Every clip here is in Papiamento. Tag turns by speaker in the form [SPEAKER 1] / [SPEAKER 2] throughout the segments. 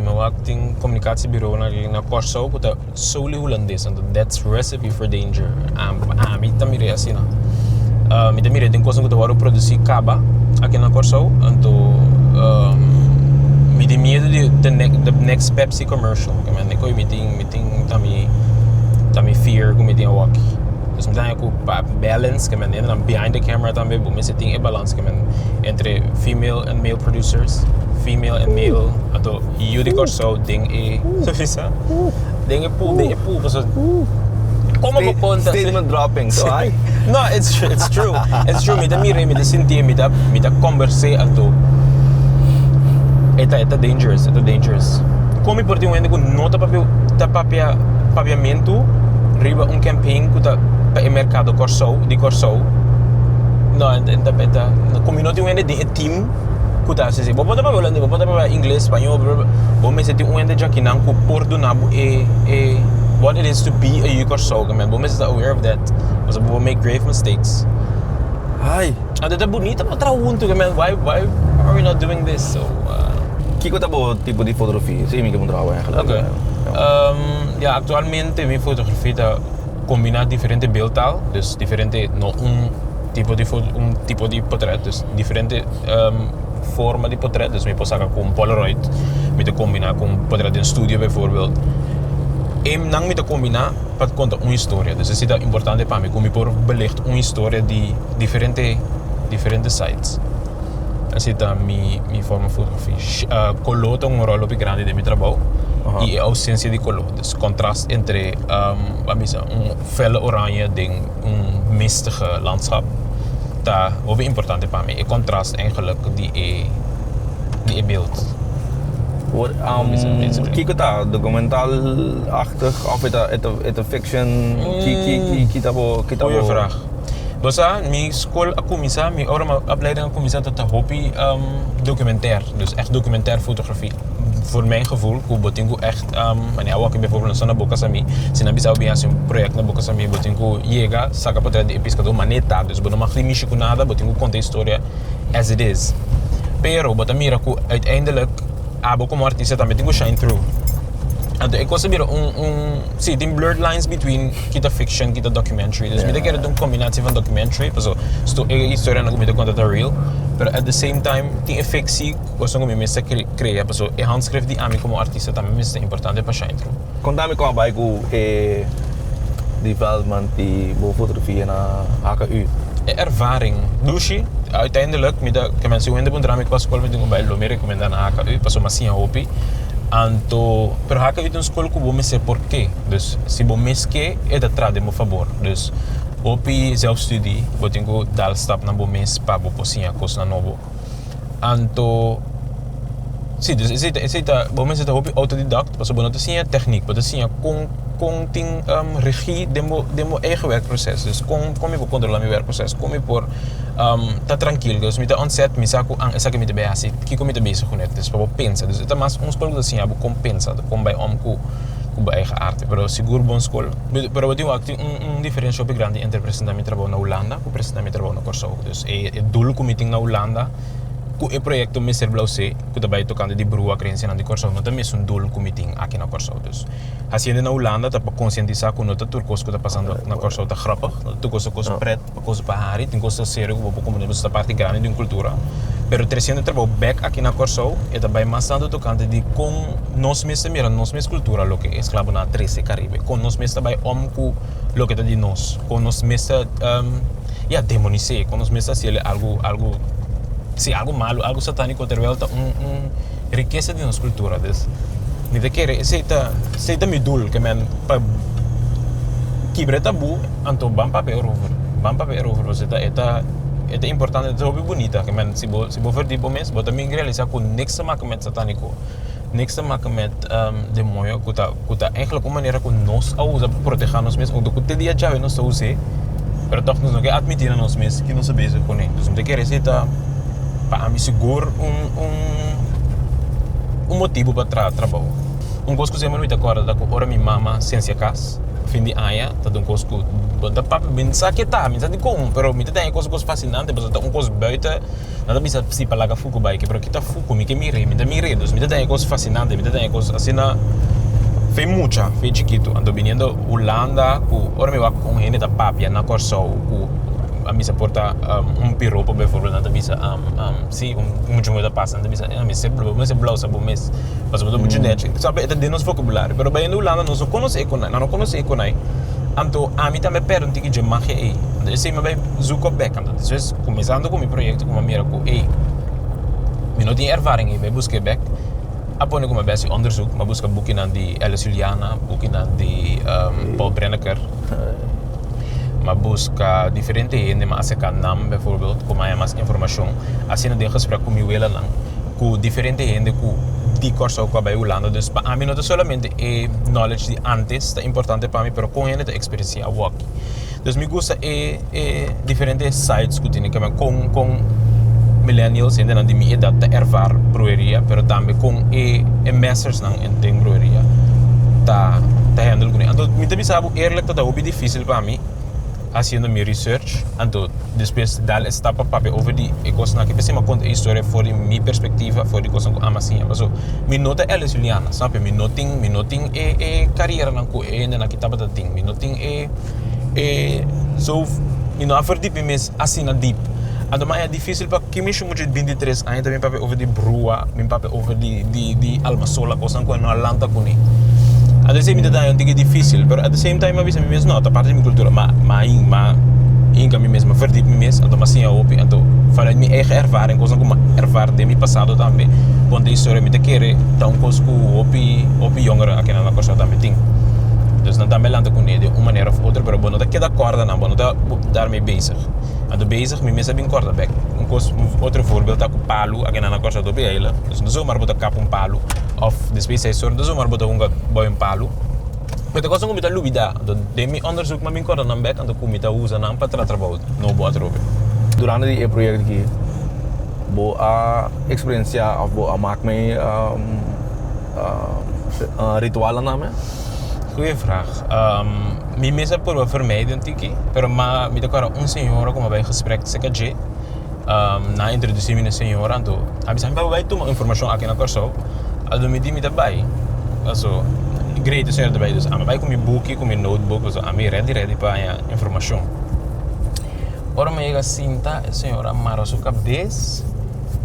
[SPEAKER 1] Mi wak tin communicatiebureau na na Kòrsou ku ta solely Hulandes, anto that's recipe for danger. Ami ta mir'é asina. Mi ta mir'é den kosnan ku ta wòrdu produsí kaba aki na Kòrsou, anto mi tin miedu di the the next Pepsi commercial. Mi tin mi tin ta mi ta mi fear ku mi tin awòki. Dus mi ta haña ku pa balance ke men nan behind the camera tambe bo mester tin e balans ke men entre female and male producers, female and male anto yu di Kòrsou den e bisa den e pool den e pool pasobra komo bo konta
[SPEAKER 2] Statement dropping so ai.
[SPEAKER 1] No it's it's true it's true mi ta mira mi ta sinti mi ta mi ta kombers'é anto e ta e ta dangerous e ta dangerous. Kon mi por tin un hende ku no ta papia ta papia papiamentu riba un campaign ku ta pa e merkado Kòrsou di Kòrsou no e ta e ta komo mi no tin un hende den e team ku ta hasi así bo por ta papia holandes bo por ta papia ingles spañol bo mester tin un hende djakinan ku por duna bo e e what it is to be a yu Kòrsou bo mester ta aware of that pasobra bo por make grave mistakes.
[SPEAKER 2] Ai.
[SPEAKER 1] Anto ta bunita pa traha huntu ke men why why are we not doing this so
[SPEAKER 2] Kiko ta bo tipo di fotografia? Si mi ke puntra bo eigenlijk.
[SPEAKER 1] Ok. Ya actualmente mi fotografia ta combina diferente beeldtaal, dus diferente no un tipo di foto un tipo di potret, dus diferente forma di potret, dus mi por saka ku un polaroid, mi ta combina ku un potret den studio bijvoorbeeld. E nan mi ta combina pa konta un historia, dus esei ta importante pa mi ku mi por belicht un historia di diferente diferente sides. Esei ta mi mi forma fotografia. Koló ta un ròl hopi grandi den mi trabou i e ousensia di koló, dus kontrast entre ban bisa un fèle oranje den un mistige landschap ta hopi importante pa mi, e kontrast eigenlik di e di e beeld.
[SPEAKER 2] Por kiko ta documentalachtig of e ta e ta fiction ki ki ki ki ta bo ki ta bo
[SPEAKER 1] Goeie vraag. Bo sa mi skol a kuminsá mi ora mi opleiding a kuminsá ta ta hopi documentair dus echt documentair fotografie voor mijn gevoel ku bo tin ku echt manera awor aki bijvoorbeeld nos ta na Boca Samí si nan bisa bo bin hasi un project na Boca Samí bo tin ku yega saka potret di e piskadó manera ta dus bo no mag di mishi ku nada bo tin ku konta e historia as it is. Pero bo ta mira ku uiteindelijk abo komo artista tambe tin ku shine through. Anto e kos a bira un un si tin blurred lines between kita fiction kita documentary. Dus mi ta kere ta un kombinatie van documentary paso sto e historianan ku mi ta konta ta real pero at the same time tin e fictie kosnan ku mi mester krea paso e handschrift di ami komo artista tambe mester ta importante pa shine through.
[SPEAKER 2] Konta mi kon a bai ku e development di bo fotografia na HKU.
[SPEAKER 1] E ervaring dushi, uiteindelijk mi ta ke men si un hende puntra mi kua skol mi tin ku bai lo mi rekomenda na HKU pasobra mi a siña hopi. Anto pero HKU ta un skol ku bo mester por ke, dus si bo mes ke e ta traha den bo fabor. Dus hopi zelfstudie bo tin ku dal stap na bo mes pa bo por siña kosnan nobo. Anto si dus esei ta esei ta bo mester ta hopi autodidact pasobra bo no ta siña techniek bo ta siña kon kon tin regie den bo den bo eigen werkproces dus kon kon mi por controla mi werkproces kon mi por ta trankil dus mi ta on set mi sa ku an esaki mi ta bay hasi kiko mi ta bezig kuné dus pa bo pensa dus e ta mas un skol ku ta siña bo kon pensa kon bay om ku ku bo eigen arte pero sigur bon skol pero bo tin wak tin un un diferencia hopi grandi entre presenta mi trabou na Hulanda ku presenta mi trabou na Kòrsou. Dus e e doel ku mi tin na Hulanda ku e proyekto Mister Blauwzee ku ta bai tokante di brua kreensianan di Kòrsou no ta mesun doel ku mi tin aki na Kòrsou. Dus hasiendo na Hulanda ta pa konsientisá ku no ta tur kos ku ta pasando na Kòrsou ta grapig, no ta tur kos ta kos pret, pa kos pa hari, tin kos ta serio ku bo por komprendé pasobra ta parti grandi di un kultura. Pero tresiendo e trabou bèk aki na Kòrsou e ta bai mas tantu tokante di kon nos mes ta mira nos mes kultura loke e esklabonan a trese Karibe, kon nos mes ta bai om ku loke ta di nos, kon nos mes ta ya demonis'é, kon nos mes ta hasiel algu algu si algu malu, algu satániko terwel ta un un rikesa di nos kultura. Dus mi ta kere esei ta esei ta mi doel ke men pa kibra e tabú anto ban papia erover, ban papia erover pasobra e ta e ta importante, e ta hopi bunita ke men si bo si bo verdiep bo mes bo ta bin realisá ku niks ta maka met satániko. Niks ta maka met demoño ku ta ku ta eigenlijk un manera ku nos a usa pa proteha nos mes unda ku te dia djawe nos ta us'é pero tòg nos no ke atmití na nos mes ki nos ta bezig kuné. Dus mi ta kere esei ta pa ami sigur un un un motibu pa traha trabou. Un kos ku semper mi ta kòrda ta ku ora mi mama sensia kas. Fin di aña ta un kos ku bo ta papia, mi sa ke ta, mi sa dikon, pero mi ta den e kos kos fasinante pasobra ta un kos buiten, nan ta bisa si pa laga fuku bai ke, pero kita fuku mi ke mir'é, mi ta mir'é, dus mi ta den e kos fasinante, mi ta den e kos asina fe mucha, fe chikitu. Anto biniendo Hulanda ku ora mi wak un hende ta papia na Kòrsou ku a bisa por ta un piropo bijvoorbeeld, nan ta bisa si un mucha muher ta pasa nan ta bisa mi ser bo mester blousa bo mes. Pasobra ta muchu nechi. Sabi, e ta den nos vocabulario. Pero bayendo Hulanda nos no conoce e konai. Nan no conoce e konai. Anto ami tambe perde un tiki dje magia ei. Anto esei mi a bai zoek op bek. Anto despues cuminsando cu mi proyecto cu mi a mira cu ey mi no tin ervaring ei bai busca e bek. A pone cu mi a bai haci onderzoek. Mi a busca bukinan di Alice Juliana, bukinan di Paul Brenneker. Mi a busca diferente hende, mi a acerca nan bijvoorbeeld cu mi a haya mas informacion. Asina den gesprek cu mi welanan. Ku diferente hende ku di Kòrsou ku a bai Hulanda. Dus pa ami no ta solamente e knowledge di antes ta importante pa mi, pero kon hende ta eksperensiá awoki. Dus mi gusta e e diferente sides ku tene keme kon kon millennials, hendenan di mi edat ta ervaar brueria, pero tambe kon e e mestersnan den brueria ta ta handle kuné. Anto mi ta bisa bo eerlijk ta ta hopi difísil pa mi. Haciendo mi research, anto despues dal e stap pa papia over di e cosnan aki, p'esei mi a conta e historia for di mi perspectiva, for di cosnan cu ami a siña, paso mi no ta Alice Juliana, snap je? Mi no tin, mi no tin e e careranan cu e hendenan aki tabata tin, mi no tin e e zo, mi no a verdiep mi mes asina diep, anto mi a haña dificil pa kimisha mucha di 23 aña ta bin papia over di brua, bin papia over di di di alma sola, cosnan cu e no a lanta cune. At the same mi ta daña un tiki dificil, pero at the same time mi a bisa mi mes no, ta parti di mi cultura, ma ma ma hinca mi mes, ma verdiep mi mes, anto mi a siña hopi, anto vanuit mi eigen ervaring, cosnan cu mi a ervaar den mi pasado tambe, conta historia mi ta kere ta un cos cu hopi hopi jongeren akinan na Kòrsou tambe tin. Dus nan tambe a lanta cune den un manera of otro, pero bo no ta keda corda nan, bo no ta daarmee bezig. Anto bezig mi mes a bin corda bek. Un cos, un otro voorbeeld ta cu palu akinan na Kòrsou ta hopi heilig, dus no zomaar bo ta kap un palu. Of despues di seis ora entonces omar bo ta hunga bou un palu. Pero ta cosa ku mi ta lubida. Anto den mi onderzoek mi a bin korda nan bek anto ku mi ta usa nan pa traha trabou nobo atrobe.
[SPEAKER 2] Durante di e proyekto aki bo a eksperensiá òf bo a mak mee ritualnan tambe?
[SPEAKER 1] Goeie vraag. Mi mes a purba vermijden un tiki, pero ma mi ta kòrda un señora ku mi a bai gesprek serka dje. Nan a introdusí mi na e señora anto a bisa mi pa bo bai tuma informashon aki na Kòrsou anto mi di mi ta bai paso great e señora ta bai dus ami a bai ku mi buki ku mi notebook paso ami ready ready pa haña informashon ora mi a yega sinta e señora a mara su kabes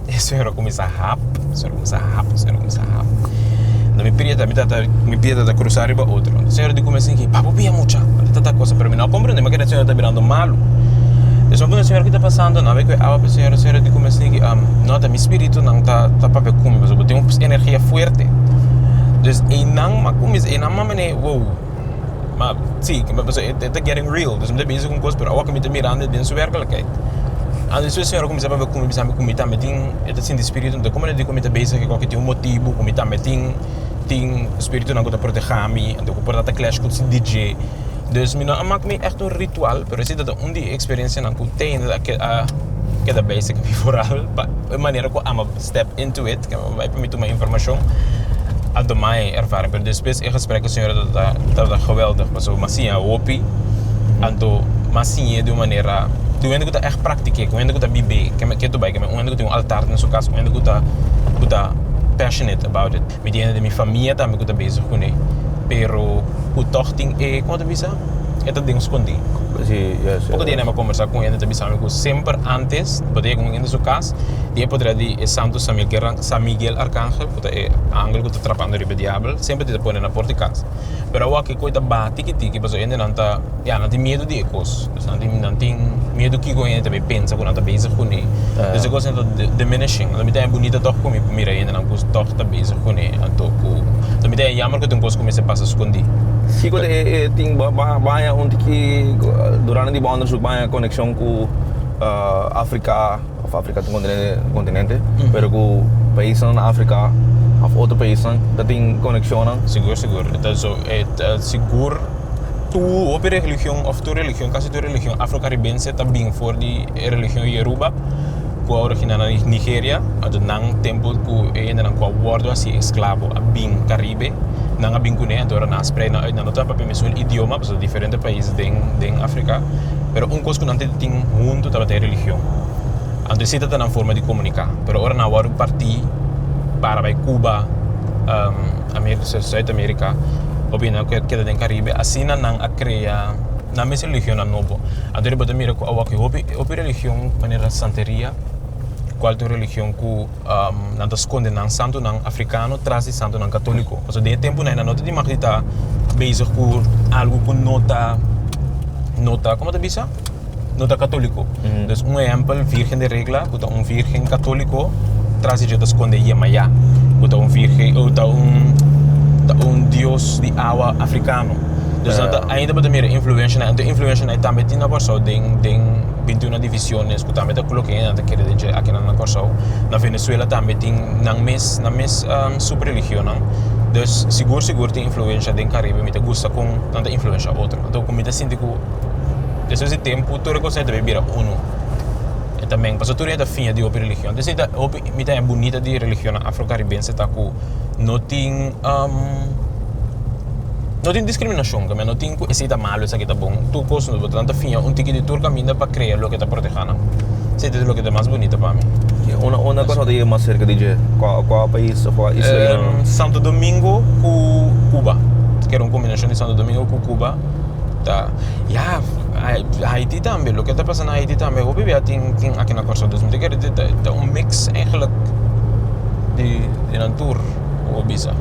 [SPEAKER 1] e señora a kuminsá hap e señora a kuminsá hap e señora a kuminsá hap anto mi pia mi tata mi pia ta krusá riba otro e señora di kuminsá sinti pa bo pia mucha anto tata cosa pero mi no a komprende mi a kere e señora ta birando malu. Despues mi puntra señor ki ta pasando nan a ku e awa pa señor señor di kume asina ki no ta mi spiritunan ta ta papia ku mi pasobra bo tin un energia fuerte dus einan mi a kuminsa einan mi a mane wow ma si pasobra e ta getting real dus mi ta bezig ku un kos pero awor ku mi ta mirando den su werkelijkheid anto despues señor a kuminsa papia ku mi bisa mi ku mi tambe tin e ta sinti spiritu anto komo di ku mi ta bezig ku tin un motibu ku mi tambe tin tin spiritunan ku ta proteha mi anto ku por ta clash ku dje. Dus mi no a mak mi echt un ritual, pero esei ta un di e experiencianan cu te ainda a keda bezig mi vooral pa e manera cu ami a step into it, cu ami a bai pa mi tuma informacion, a doma e ervaring. Pero despues e gesprek cu señora tabata tabata geweldig, pasobra mi a siña hopi, anto mi a siñ'e di un manera, di un hende cu ta echt practic'e, un hende cu ta bib'e, ke ta bai, un hende cu tin un altar den su cas, un hende cu ta cu ta passionate about it. Mi tin hende den mi famia tambe ku ta bezig kuné, pero ku tòg tin e, komo ta bisa? E ta den skondí.
[SPEAKER 2] Sí, yes,
[SPEAKER 1] Poko dia mi a kombersá ku un hende ta bisa mi ku semper ántes bo ta yega un hende su kas, di e potrèt di e Santu San Miguel, San Miguel Arkangel, ku ta e angel ku ta trapando riba e diabel, semper ti ta pone na porta di kas. Pero awor ke koi ta baha tiki tiki pasobra hendenan ta, ya, nan tin miedu di e kos. Dus nan tin, nan tin miedu kiko hende ta bay pensa ku nan ta bezig kuné. Dus e kosnan ta diminishing. Anto mi ta haña bunita tòg ku mi por mira hendenan ku tòg ta bezig kuné. Anto ku, anto mi ta haña jammer ku ta un kos ku mester pasa skondí.
[SPEAKER 2] Kiko ta e tin bo a haña un tiki durante di bo onderzoek bo a haña konekshon ku Afrika? Of Afrika ta un kontinente, pero ku paisnan na Afrika of otro paisnan ta tin konekshonnan.
[SPEAKER 1] Sigur, sigur. E ta so, e ta sigur tur hopi religion of tur religion, kasi tur religion afro-karibense ta bin for di e religion Yoruba ku a originá na Nigeria. Anto nan tempu ku e hendenan ku a wòrdu hasi esklabo a bin Karibe. Nan a bin kuné, anto ora nan a sprei nan uit, nan no ta papia mesun idioma, pasobra diferente pais den den Afrika, pero un kos ku nan tin huntu tabata e religion. Anto esei tabata nan forma di komuniká. Pero ora nan a wòrdu partí para bai Cuba, Amerika, Zuid Amerika, hopi nan a keda den Karibe, asina nan a krea nan mes religionnan nobo. Anto bo ta mira ku awor hopi hopi religion manera santeria, kual ta un religion ku nan ta skonde nan santunan afrikano tras di santunan katoliko. Pasobra den e tempunan nan no ta di mag di ta bezig ku algu ku no ta no ta komo ta bisa? No ta katoliko. Dus un ehèmpel Virgen de Regla ku ta un virgen katoliko tras di dje ta skonde Yemayá ku ta un virgen ku ta un ta un dios di awa afrikano. Dus nan ta ainda bo ta mira influenshanan anto influenshanan tambe tin na Kòrsou den den bintiuna divisiones ku tambe ta ku loke nan ta kere den dje akinan na Kòrsou. Na Venezuela tambe tin nan mes nan mes supreligionnan. Dus sigur sigur tin influensha den Karibe mi ta gusta kon nan ta influensha otro. Anto ku mi ta sinti ku despues di tempu tur e kosnan ta bin bira unu. E ta men pasobra tur hende ta fiña di hopi religion. Entonces ta hopi mi ta haña bunita di religionnan afrokaribense ta ku no tin No tin discriminacion, kami no tin cu esey ta malo, esaki ta bon. Tur cos nos bo ta fiña un tiki di tur caminda pa crea loke ta proteha nan. Esey ta loke ta mas bunita pa mi.
[SPEAKER 2] Unda unda cos no ta yega mas cerca di dje? Cua cua pais of cua isla ki nan?
[SPEAKER 1] Santo Domingo cu Cuba. Kere un combinacion di Santo Domingo cu Cuba ta ya Haiti tambe loke ta pasa na Haiti tambe hopi bia tin tin aki na Corsou dus mi ta kere ta un mix eigenlijk di di nan tur. Bo bisa.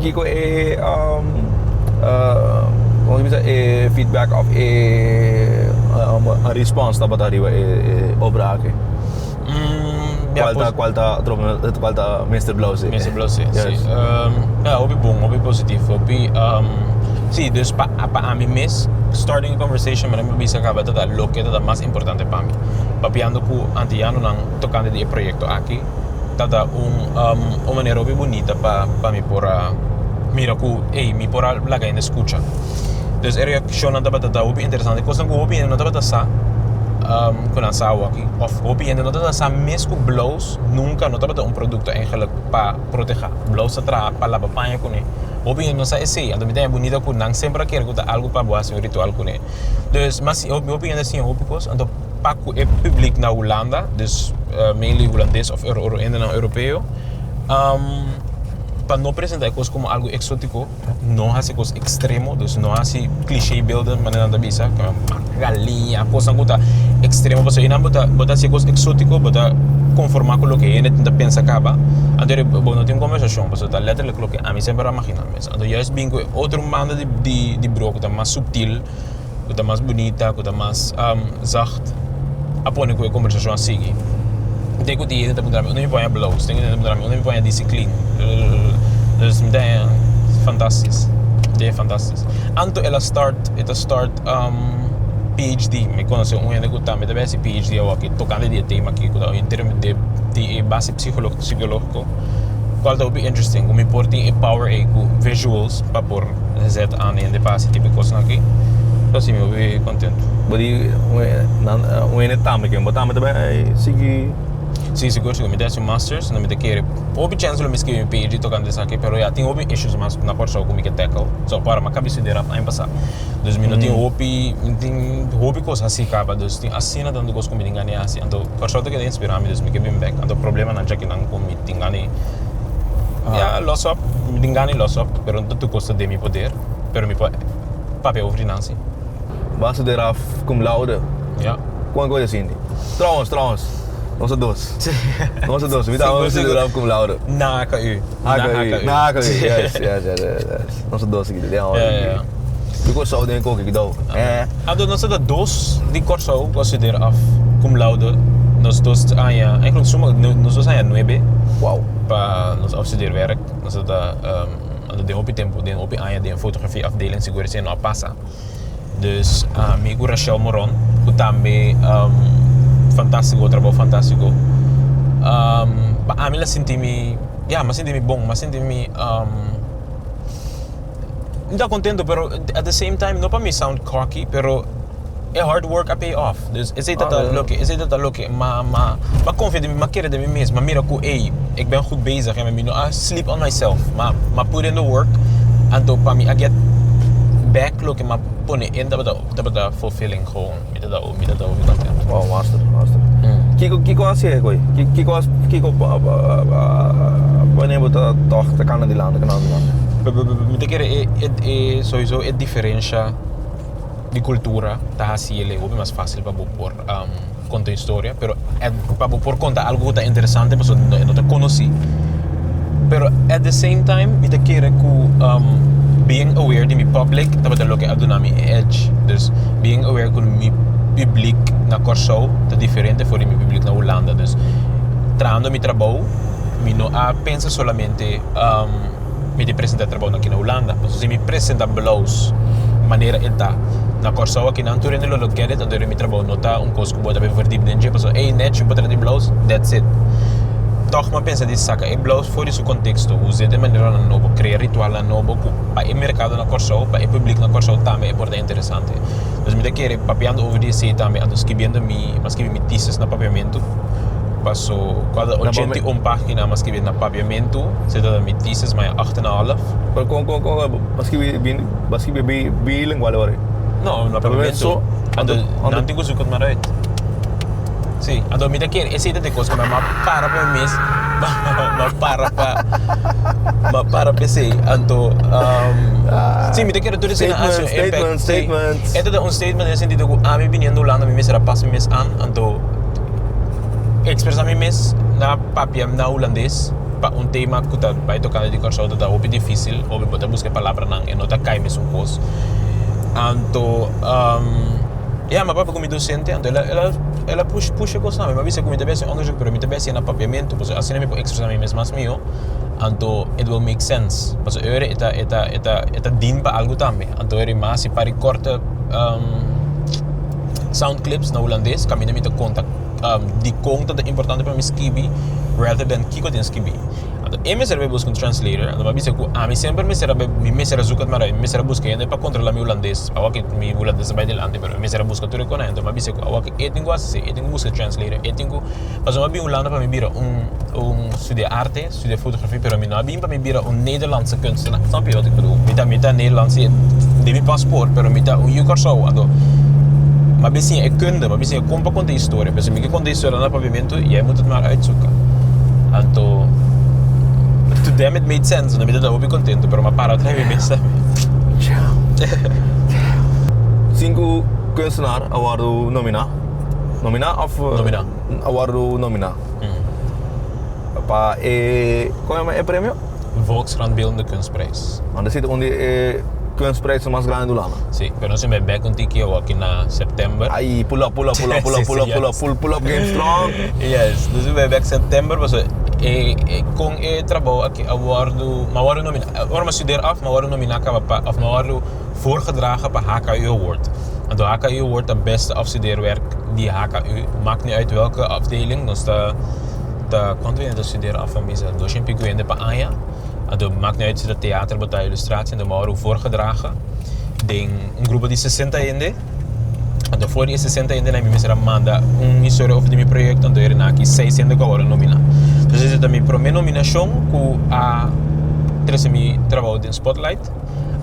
[SPEAKER 2] Kiko e como se bisa e feedback of e response tabata riba e obra aki? Cual ta cual ta cual ta Mister Blauw si?
[SPEAKER 1] Mister Blauw si, si. Ja, hopi bon, hopi positief, hopi si, dus pa pa ami mes starting a conversation manera mi bisa caba ta loke ta mas importante pa mi. Papiando cu antianonan tocante di e proyecto aki. Ta ta un un manera hopi bunita pa pa mi por a mira ku ey mi por a laga hende skucha. Dus e reakshonnan tabata ta hopi interesante, kosnan ku hopi hende no tabata sa ku nan sa awoki òf hopi hende no tabata sa mes ku blous nunka no tabata un produkto eigenlik pa protehá. Blous ta traha pa laba paña kuné. Hopi hende no sa esei, anto mi ta haña bunita ku nan semper a kere ku ta algu pa bo hasi un ritual kuné. Dus mas hopi hende a siña hopi kos anto. Pa ku e publiek na Hulanda, dus mainly Hulandes of hendenan Europeo, pa no presenta e kos komo algu eksotiko, no hasi kos ekstremo, dus no hasi cliché beelden manera nan ta bisa, galiña, kosnan ku ta ekstremo, pasobra einan bo ta bo ta hasi e kos eksotiko, bo ta konformá ku loke hende tin ta pensa kaba, anto bo no tin un kombersashon, pasobra ta letterlijk loke ami semper a imaginá mes. Anto juist bin ku e otro banda di di brò ku ta mas subtil. Ku ta mas bunita, ku ta mas zacht, a pone ku e kombersashon a sigui. Te ku tin hende ta puntra mi unda mi por haña blouse, te ku tin hende ta puntra mi unda mi por haña disiklin. Dus mi ta haña fantastis, mi ta haña fantastis. Anto el a start, e ta start PhD, mi konosé un hende ku tambe ta bai hasi PhD awor aki tokante di e tema aki ku ta henter di e base psikologiko, kual ta hopi interesting ku mi por tin e power ei ku visuals pa por. Zet aan hende pa hasi tipo kosnan aki. So si mi hopi contento.
[SPEAKER 2] Bo di un hende tambe ken bo tambe ta bai sigui?
[SPEAKER 1] Si sigur sigur mi ta hasi un masters no mi ta kere hopi chance lo mi skibi mi PhD tocante esaki pero ya tin hopi issues mas na Kòrsou ku mi ke tackle so por mi a kaba di studia rap aña pasa dus mi no tin hopi mi tin hopi kos hasi kaba dus tin asina tantu kos ku mi tin gana di hasi anto Kòrsou ta keda inspira mi dus mi ke bin bek anto problemanan djakinan ku mi tin gana di Ya, los op. Mi tin gana di los op, pero no ta tur kos ta den mi poder. Pero mi por papia over di nan si.
[SPEAKER 2] Bas de raf cum laude.
[SPEAKER 1] Ya.
[SPEAKER 2] Kon ku e sinti? Trouwens, trouwens. Nos a dos. Nos a dos. Mi ta
[SPEAKER 1] Sigur,
[SPEAKER 2] de raf cum laude.
[SPEAKER 1] Na HKU.
[SPEAKER 2] Na HKU. Na HKU. Yes, yes, yes, yes. Nos a dos aki. Den
[SPEAKER 1] Ja, ja, ja.
[SPEAKER 2] Di Kòrsou den koki ki dou. Eh.
[SPEAKER 1] Anto nos a ta dos di Kòrsou ku a studeer af cum laude. Nos dos aña, eigenlijk suma, nos dos aña nuebe.
[SPEAKER 2] Wow.
[SPEAKER 1] Pa nos afstudeerwerk. Nos a ta anto den hopi tempu, den hopi aña den fotografie afdeling sigur esei no a pasa. Dus mi ku Rachel Moron ku tambe fantástiko, trabou fantástiko. Pa ami la sinti mi, ya, mi a sinti mi bon, mi a sinti mi. Mi ta contento pero at the same time no pa mi sound cocky pero. E hard work a pay off. Dus esei ta ta loke, esei ta ta loke m'a m'a m'a confia den mi, m'a kere den mi mes, m'a mira ku ey, ik ben goed bezig en mi no a sleep on myself. M'a m'a put in the work, anto pa mi a get back loke m'a pone in tabata tabata fulfilling gewoon. Mi ta ta mi ta ta hopi contento.
[SPEAKER 2] Wow, master, master. Kiko kiko a hasié koe? Kiko a kiko a pone bo ta tòg ta kana dilanti, kana dilanti?
[SPEAKER 1] Mi ta kere e e sowieso e diferensha. Di cultura ta haci el e hopi mas facil pa bo por conta un historia, pero pa bo por conta algo cu ta interesante pasobra e no ta conoci. Pero at the same time mi ta kere cu being aware di mi public tabata loke a duna mi e edge. Dus being aware cu mi public na Corsou ta diferente for di mi public na Hulanda. Dus trahando mi trabou mi no a pensa solamente. Mi di presenta trabou na aki na Hulanda. Pasobra si mi presenta blouse manera e ta na Kòrsou akinan tur hende lo lo get it, anto mi trabou no ta un kos ku bo ta bin verdiep den dje pasobra ey nèchi bo tra di blouse, that's it. Tòg mi a pensa di saka e blouse for di su konteksto, us'é den maneranan nobo, krea ritualnan nobo ku pa e merkado na Kòrsou, pa e publik na Kòrsou tambe e por ta interesante. Dus mi ta kere papiando over di esei tambe anto skibiendo mi, mi a skibi mi thesis na papiamentu. Paso kada 81 pagina mi a skibi na papiamentu, se ta mi thesis maya acht en half.
[SPEAKER 2] Pero kon kon kon bo a skibi bo a skibi bilingual awor?
[SPEAKER 1] No, na papiamentu. Anto nan tin ku zoek het maar uit. Si, anto mi ta kere esei ta de kos ku mi a para pa mi mes, mi a para pa mi a para pa esei. Anto si mi ta kere tur esei nan hasi un impact.
[SPEAKER 2] Statement, statement, statement.
[SPEAKER 1] E ta un statement den sentido ku ami biniendo Hulanda mi mester a pas mi mes an, anto. Expresa mi mes na papia na hulandes pa un tema ku ta bai tokante di Kòrsou ta ta hopi difísil, hopi bo ta buska e palabranan e no ta kai mesun kos. Anto ya mi a papia ku mi dosente anto el a el a el a push push e kos na mi, mi a bisa ku mi ta bai hasi un onderzoek pero mi ta bai hasié na papiamentu pasobra asina mi por expresa mi mes mas mihó anto it will make sense pasobra e ora e ta e ta e ta e ta dien pa algu tambe anto e ora mi a hasi par di korte. Sound clips na hulandes kaminda mi ta konta dikon ta importante pa mi skibi rather than kiko tin skibi. Anto e mester a bai buska un translator, anto mi a bisa ku ami semper mester a bai, mi mester a zoek het maar uit, mi mester a buska hende pa kontrola mi hulandes, awor ke mi hulandes a bai delante pero mi mester a buska tur e kos anto mi a bisa ku awor ke e tin ku hasi e tin ku buska translator, e tin ku, pasobra mi a bin Hulanda pa mi bira un un studia arte, studia fotografia pero mi no a bin pa mi bira un Nederlandse kunstenaar, snap je wat ik bedoel? Mi ta mi ta Nederlands den mi paspoort pero mi ta un yu Kòrsou anto mi a bin siña e kunde, mi a bin siña kon pa konta historia, pasobra mi ke konta historia na papiamentu jij moet het maar uitzoeken. Anto to them it made sense anto mi ta hopi kontento pero mi a para otra mi mes tambe.
[SPEAKER 2] Sinku kunstenaar a wòrdu nominá, nominá òf?
[SPEAKER 1] Nominá.
[SPEAKER 2] A wòrdu nominá. Pa e, kon yama e premio?
[SPEAKER 1] Volkskrant Beeldende Kunstprijs.
[SPEAKER 2] Want esei ta un di e kunstprijsnan mas grandi di Hulanda.
[SPEAKER 1] Si, pero nos a bai bek un tiki awoki na september.
[SPEAKER 2] Ai, pull up, pull up, pull up, pull up, pull up, pull up, pull, pull up game strong.
[SPEAKER 1] Yes, nos a bai bek september pasobra e, e kon e trabou aki a wòrdu, mi a wòrdu nomina, ora mi a studeer af mi a wòrdu nomina kaba pa, of mi a wòrdu voorgedragen pa HKU Award. Anto HKU Award ta beste afstudeerwerk di HKU, maakt niet uit welke afdeling, nos ta ta cuanto hende ta studeer af van misa? Dos en pico hende pa aña. Anto maakt niet uit si ta theater bo ta ilustratie, anto mi a wòrdu voorgedragen den un grupo di 60 hende. Anto for di e 60 hendenan mi mester a manda un historia over di mi proyecto, anto heren aki seis hende cu a wòrdu nomina. Entonces esei ta mi prome nominacion cu a trece mi trabou den spotlight.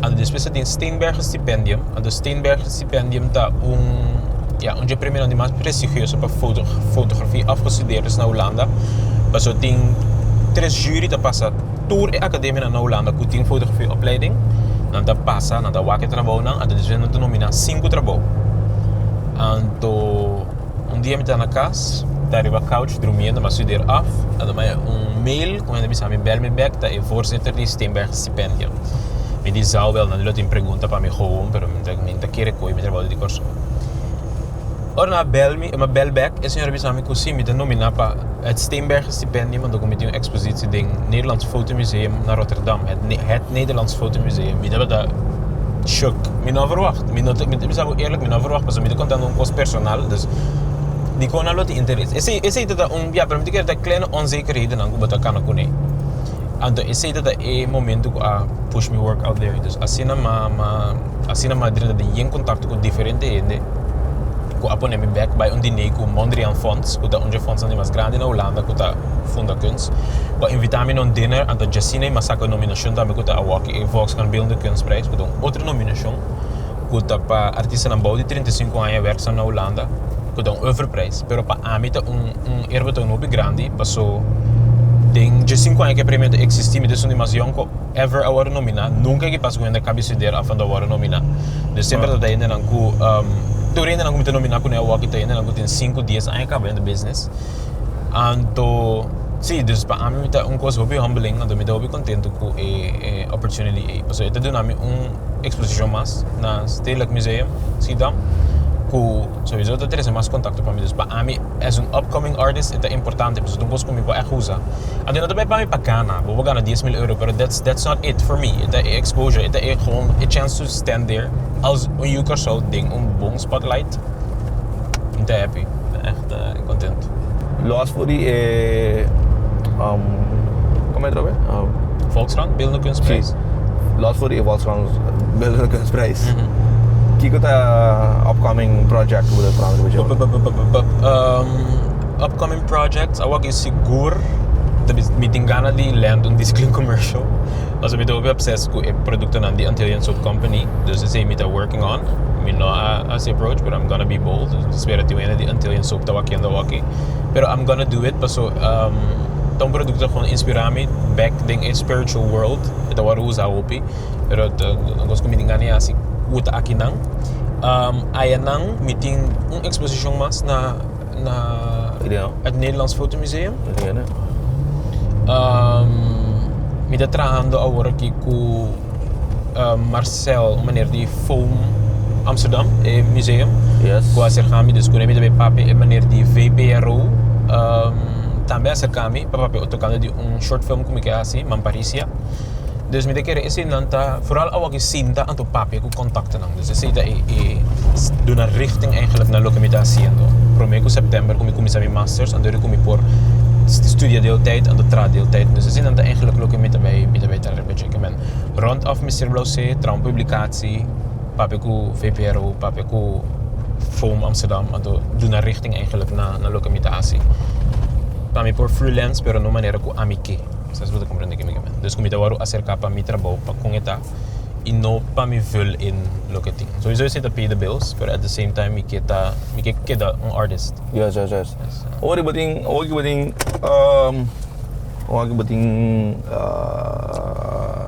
[SPEAKER 1] Anto despues ta tin Steenbergen Stipendium. Anto Steenbergen Stipendium ta un, ja, un dje premionan di mas prestigioso pa foto, fotografia afgestudeerders na Hulanda. Pasobra tin tres jury ta pasa tur e akademianan na Hulanda ku tin fotografia opleiding. Nan ta pasa, nan ta wak e trabounan, anto despues nan ta nominá sinku trabou. Anto un dia mi ta na kas, ta riba couch drumiendo, mi a studeer af, anto mi a haña un mail ku hende bisa mi bel mi bek, ta e voorzitter di Steenbergen Stipendium. Mi di zou wel, nan lo tin pregunta pa mi gewoon, pero mi ta mi ta kere koe mi trabou di Kòrsou. Ora nan a bel mi, mi a bel bek, e señor a bisa mi ku si mi ta nominá pa het Steenbergen Stipendium, anto ku mi tin un ekspositio den Nederlands Fotomuseum na Rotterdam, het het Nederlands Fotomuseum. Mi tabata shook. Mi no a verwacht. Mi no ta, mi ta bisa bo eerlijk, mi no a verwacht pasobra mi ta kontando un kos personal, dus dikon nan lo tin interes? Esei esei ta ta un, ya, pero mi ta kere ta kleine onzekerhedennan ku bo ta kana kuné. Anto esei ta ta e momento ku a push mi work out there. Dus asina m'a m'a asina m'a drenta den yen kontakto ku diferente hende. ku a pone mi bek bai un diner ku Mondriaan Fonds, ku ta un dje fondsnan di mas grandi na Hulanda ku ta funda kunst, ku a invitá mi na un dinner, anto djasina mi a saka un nominashon tambe ku ta awor e Volkskrant Beeldende Kunstprijs, ku ta un otro nominashon ku ta pa artistanan bou di 35 aña werkzaam na Hulanda, ku ta un oeuvreprijs. Pero pa ami ta un un eerbetoon hopi grandi, paso den djesinku aña ku e premio ta eksistí mi ta esun di mas yòn ku ever a wòrdu nominá. Nunka a pasa ku hende a kabisider af anto a wòrdu nominá. Dus semper ta ta hendenan ku tur hendenan ku mi ta nominá kuné awor aki ta hendenan ku tin sinku, dies aña kaba den e business. Anto si, dus pa ami mi ta un kos hopi humbling, anto mi ta hopi kontentu ku e e opportunity ei. Pasobra e ta duna mi un eksposishon mas na Stedelijk Museum Schiedam ku souiso ta trese mas kontakto pa mi. Dus pa ami as un upcoming artist e ta importante pasobra ta un kos ku mi por ègt usa. Anto no ta bai pa mi pa gana, bo por gana 10.000 euro pero that's that's not it for me. E ta e exposure, e ta e gewoon e chance to stand there als un yu Kòrsou den un bon spotlight. Mi ta happy, mi ta ègt kontentu.
[SPEAKER 2] Los for di e como e trobe?
[SPEAKER 1] Volkskrant Beeldende Kunstprijs.
[SPEAKER 2] Si, los for di e Volkskrant Beeldende Kunstprijs. Kiko ta upcoming project ku bo ta trahando riba dje?
[SPEAKER 1] Upcoming projects, awor aki sigur mi tin gana di land un Discling commercial. Pasobra mi ta hopi obsessed ku e produktonan di Antillean Soap Company. Dus esei mi ta working on. Mi no a hasi approach, pero I'm gonna be bold. Spera tin un hende di Antillean Soap ta wakiendo awaki. Pero I'm gonna do it paso ta un produkto ku inspira mi back den e spiritual world. E ta wòrdu usa hopi. Pero ta un kos ku mi tin gana di hasi ku ta akinan. Ayanan mi tin un eksposishon mas na na het Nederlands Fotomuseum. Mi ta trahando awor aki ku Marcel, un meneer di Foam Amsterdam, e museum. Ku a aserká mi, dus ku mi ta bai papia e meneer di VPRO tambe a aserká mi pa papia tokante di un short film ku mi ke hasi, Mamparisia. Dus mi ta kere eseinan ta vooral awor ki sinta anto papia ku kontaktonan. Dus esei ta e e duna richting eigenlijk na loke mi ta hasiendo. Prome ku september ku mi kuminsá mi masters anto ku mi por studia deeltijd anto traha deeltijd. Dus eseinan ta eigenlijk loke mi ta bai mi ta bai traha riba dje. Ke men rond af Mister Blauwzee traha un publicatie, papia ku VPRO, papia ku Foam Amsterdam anto duna richting eigenlijk na na loke mi ta hasi. Pa mi por freelance pero na un manera ku ami ke. Sa bo ta comprende ke mi ke men. Dus ku mi ta wòrdu aserká pa mi trabou pa kon e ta i no pa mi vul in loke tin. Souiso esei ta pay the bills pero at the same time mi ke ta mi ke keda un artist.
[SPEAKER 2] Yes yes yes. Ora bo tin ora ku bo tin ora ku bo tin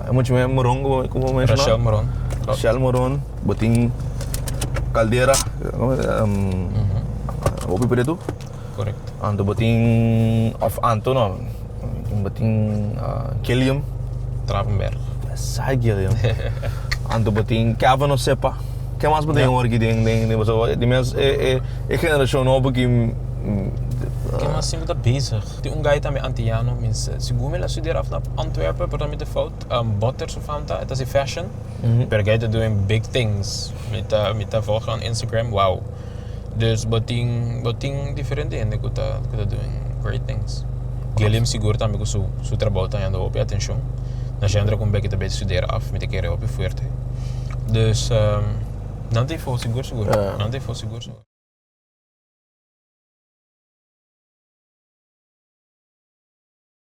[SPEAKER 2] e mucha muhé Moron ku bo menshoná.
[SPEAKER 1] Rachel Moron.
[SPEAKER 2] Rachel Moron bo tin Caldera hopi pretu.
[SPEAKER 1] Correcto.
[SPEAKER 2] Anto bo tin, of anto no, bo tin Gilliam.
[SPEAKER 1] Trapenberg.
[SPEAKER 2] Sai Gilliam. Anto bo tin Kevin Osepa. Ke mas bo tin awor aki den, den, den boso, di mes e, e, e generashon nobo ki.
[SPEAKER 1] Ke mas tin ku ta bezig? Tin un guy tambe antiano, mi segun mi el a studiar af na Antwerpen, pero mi ta fout, Butters of Fanta, e ta hasi fashion. Pero guy ta doing big things. Mi ta, mi ta volg on Instagram, wow. Dus bo tin bo tin diferente hende ku ta ku ta doing great things. Gilliam sigur tambe ku su su trabou ta hañando hopi atenshon. Nashendra ku Becky ta bay studeer af mi ta kere hopi fuerte. Dus nan ta efo sigur sigur. Nan ta efo sigur sigur.